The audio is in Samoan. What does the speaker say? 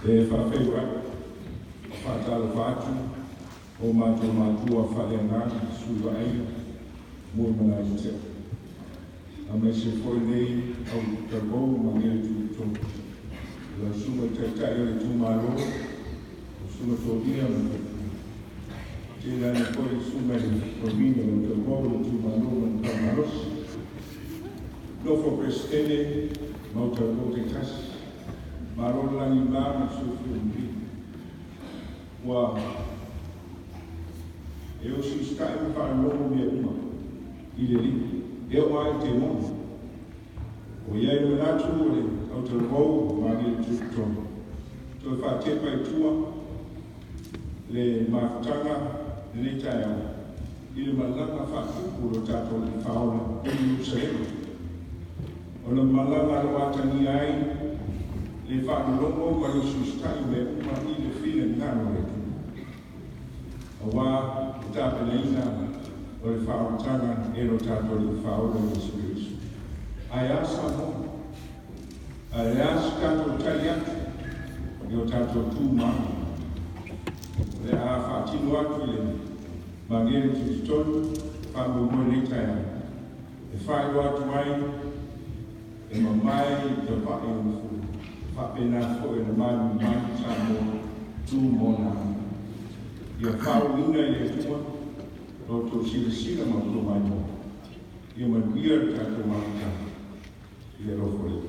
E faafeiloai, faatalofa atu o matou matua faaleagaga, Sui Vaaia, Muaimalaetea. Aemaise foi lenei au talavou ma magele tutotonu. Lau Susuga i Taitai o le itumalo, lau Susuga Tolia ma le tainane foi le Susuga i le Toeaina o le talavou o le itumalo ma le malosi. Nofo a Peresetene ma au talavou taitasi, malo le lagi e mama ma le soifua manuia. Ua e usiusitai ma faalologo mea uma i le Alii, e oo lava i temoni. Ua i ai le manatu o le autalavou ma magele tutotonu, toe faatepa i tua le mafutaga lenei taeao i le malaga faatupu o lo tatou Alii Faaola i Ierusalema. O le malaga o lo o atagia ai le faalologo ma le usiusitai o mea uma i le finagalo o le Atua, aua le tapenaina o le faaolataga e lo tatou Alii Faaola Iesu Keriso. Ae a Samoa? Ae le a se tatou tali atu i o tatou tu ma aga? O le a faatino atu i le magele tutotonu faamoemoe lenei taeao e faailoa atu ai e mamae i tavae ona fulu, faapena foi ona malulu mai Samoa tu ma ona aga. Ia faauuina i le Atua lo outou silasila ma outou maimoa. Ia manuia le tatou mafutaga i le alofa o le Atua.